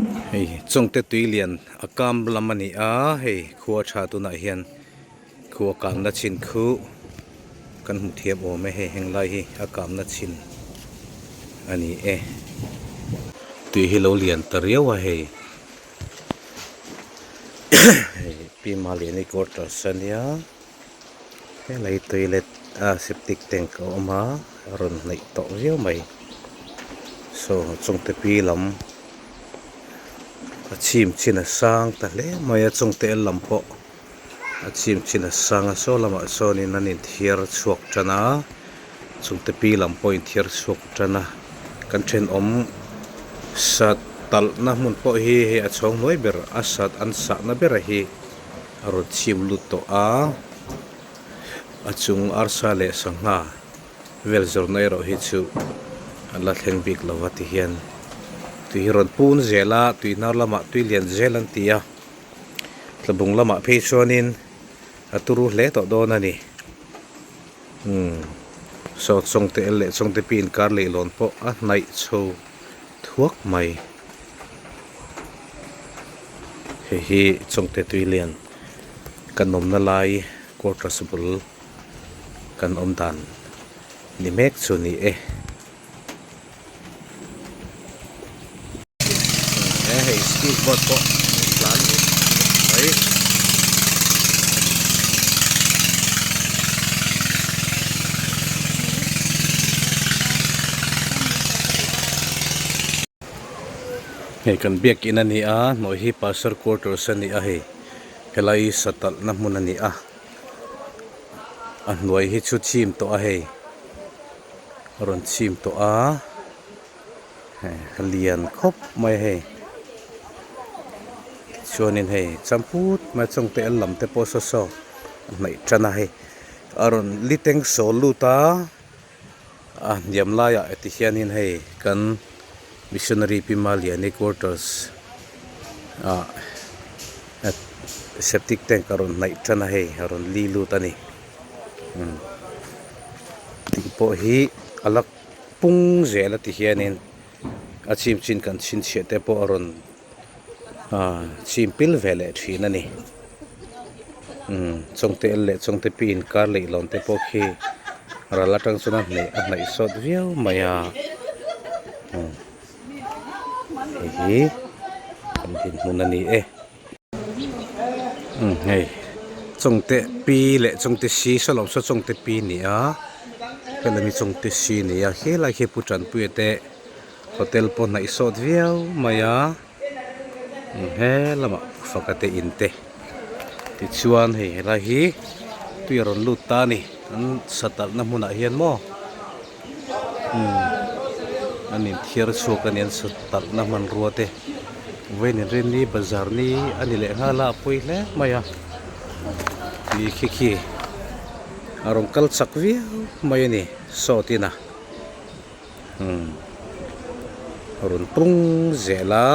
Hei chawngte tui lian a kam lam a ni a hei khua tha tunah hian khua kamna chin khu kan hmu thiam awm e hei henglai hi a kamna chin a ni e. Tui hi lo lian ta riau a hei hei Pi Maliani quarters a nia. Helai toilet a septic tank a awm a a rawn hnaih tawh viau mai saw chungte pi lam a chim chin a sang ta hle mai a chungte el lam pawh a chim chin a sang a saw lamah sawnin an inthiar chhuak tan a chungte pi lam pawh a inthiar chhuak tan a kan thenawm sat talhna hmun pawh hi hei a chhawng hnuai ber a sat an sahna ber hi. A rawn chhim lut tawh a, a chung arsa leh sangha vel zawrhna erawh hi chu an la thleng bik lo va ti hian tui hi rawn pun zel a, tui hnar lamah tui lian zel an ti a, tlabung lamah phei chuanin a turu hle tawh dawn a ni. Umm saw chawngte el leh chawngte pi inkar leihlawn pawh a hnaih chho. Thuak mai. Hei hi Chawngte Tuilian kan awmna lai quarters bul kan awm dan ni mek chu ni e. He hei speed boat pawh tlan ni mai. Hei kan biakin a ni a hnuai hi pastor quarters a ni a hei helai satalhna hmun a ni a a hnuai hi chu chim tawh a hei a rawn chim tawh a a lian khawp mai a hei tichuanin hei champut mai chawngte el lam te pawh saw saw a hnaih tan a hei a rawn li teng sawl lut a. A hniam laiah ti hianin hei kan missionary Pi Maliani quarters ah septic tank a rawn hnaih tan a hei a rawn li lut a ni umm tih pawh hi a la pung zel a ti hianin a chim chin kan chhinchhiah te pawh a rawn. Aaa chim pil ve leh thin a ni umm chawngte el leh chawngte pi inkar leh lawn te pawh khi ral atang chuan a hnaih a hnaih sawt viau mai a umm hei hi kan dinhmun a ni e umm hei chawngte pi leh chawngte si saw lo saw chawngte pi a ni a helami chawngte si a ni a helai khi pu Tanpuia te. Hotel pawh hnaih sawt viau mai a he lamah faka te in te tichuan hei helai hi tui a rawn lut ta a ni an satalhna hmunah hian maw umm an inthiar chhuak a ni an satalhna hmanrua te vawiin inrinni bazar ni a ni leh nghal a a pawi hle mai a tui khi khi a rawn kal chak viau mai a ni sawt in a. Umm rawn pung zel a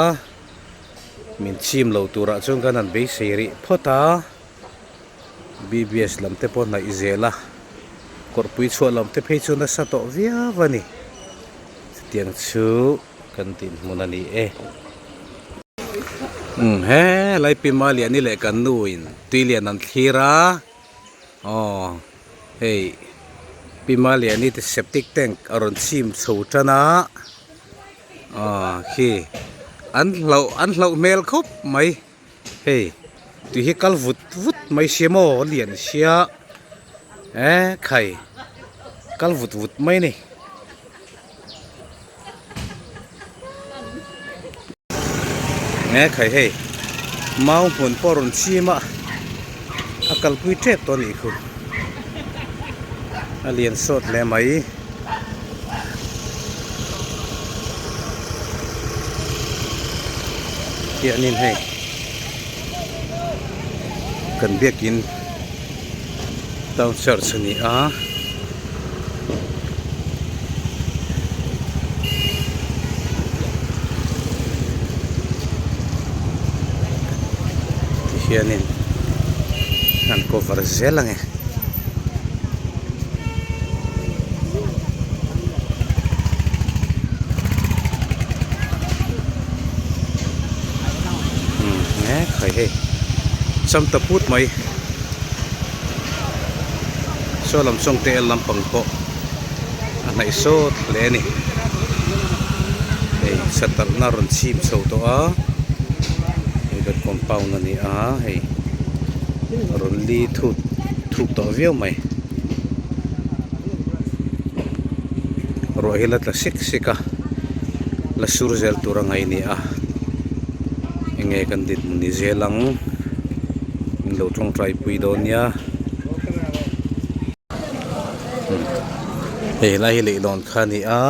min chim lo turah chuan kan han beisei rih phawt a B_B_S lam te pawh hnaih zel a kawrpui chhuah lam te phei chu nasa tawh viau a ni chutiang chu kan dinhmun a ni e. Umm helai Pi Maliani leh kan nu in tui lian an thlir a. Aw hei Pi Maliani te septic tank a rawn chim chho tan a aw khi an hlauh an hlauh hmel khawp mai hei tui hi kal vut vut mai sia maw a lian sia eh khai kal vut vut mai a ni. Nge khai hei mau hmun pawh a rawn chim a a kalpui tep tawh a nih khu a lian sawt hle mai. Hianin hei kan biakin town church a ni a. Tihianin an cover zel ang e. Ekhai hei cham ta put mai saw lam chawngte el lampang pawh a hnaih sawt hle a ni hei satalhna a rawn chhim chho tawh a hei kan compound a ni a hei a rawn li thut thuk tawh viau mai ruah hi la tla sek sek a la sur zel tur a ngaih a ni a enge kan dinhmun ni zel ang min lo tawngtai pui dawn nia hei helai hi leihlawn kha a ni a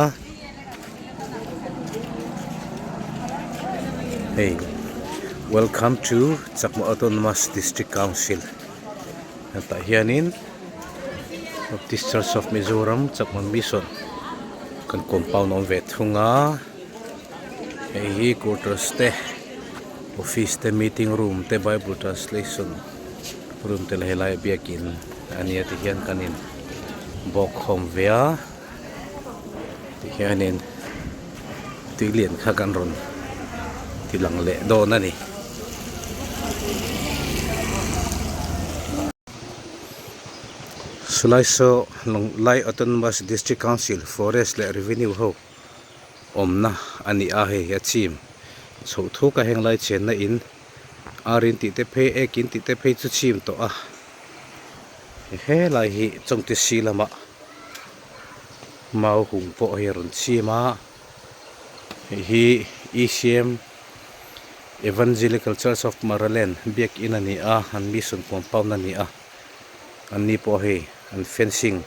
hei welcome to Chakma Autonomous District Council hetah hianin Baptist Church of Mizoram Chakma Mission kan compound a awm ve thung a hei hi quarters te office te meeting room te bible translation room te leh helai biakin a nia tihian kan in bawk khawm ve a tihianin tui lian kha kan rawn ti lang leh dawn a ni. Chulai saw Lunglai Autonomous District Council Forest leh Revenue ho awmna a ni a hei hi a chim chhoh thuk a heng lai chenna in ar in tih te phei ek in tih te phei chu chim tawh a helai hi chawngte si lamah mau hung pawh hei a rawn chim a hei hi E_C_M Evangelical Church of Maraland biakin a ni a an mission compound a ni a an ni pawh hei an fencing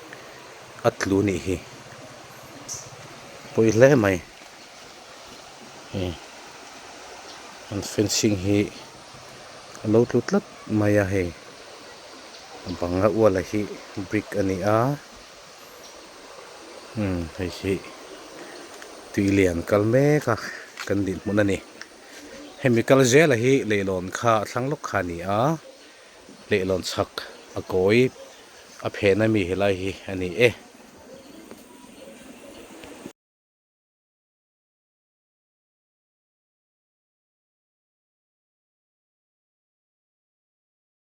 a tlu nih hi pawi hle mai hei an fencing hi a lo tlu tlat mai a hei a bang a ual a hi brick a ni a umm hei hi tui lian kal mek a kan dinhmun a ni hemi kal zela hi leihlawn kha a thlang lawk kha a ni a leihlawn chhak a kawi a phen ami helai hi a ni e.